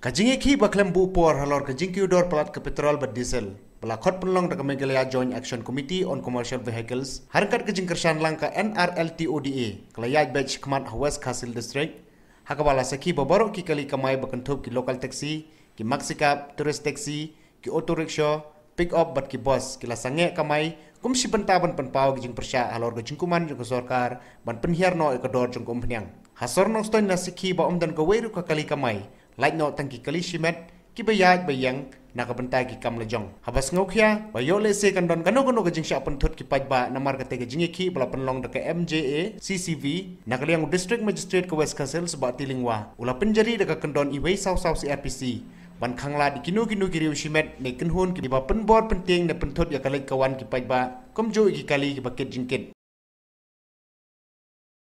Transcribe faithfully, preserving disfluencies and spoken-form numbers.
Ka jingïakhih ba khlem buh por halor ka jingkiew dor palat ka petrol bad diesel, ba la khot pynlong da ka Meghalaya Joint Action Committee on Commercial Vehicles, ha ryngkat ka jingkyrshan lang ka N R L T O D A, ka la ïaid beit shakhmat ha West Khasi Hills District, ha kaba la sakhi ba baroh ki kali kamai ba kynthup ki local taxi, ki maxi cab, tourist taxi, ki auto rickshaw, pick up bad ki bus ki la sangeh kamai kum shi bynta ban pynpaw ki jingpyrshah halor ka jingkuman jong ka sorkar ban pynhiar noh ïa ka dor jong ka umphniang. Ha sor Nongstoiñ la sakhi ba ym don kawei ruh ka kali kamai, lait noh tang ki kali shimet kiba ïaid ba ïeng na ka bynta ki kam lajong. Haba sngewkhia ba ïoh lehse kan don kano kano ka jingshah pynthut ki paidbah namar kata ka jingïakhih ba la pynlong da ka M J A C C V, na ka liang u District Magistrate ka West Khasi Hills Bah T Lyngwa u la pynjari da ka kyndon iwei saw saw C R P C ban khanglad ïa kino kino ki riew shimet ne kynhun kiba pynbor pyntieng ne pynthut ïa ka leit ka wan ki paidbah, kumjuh ïa ki kali kiba kit jingkit.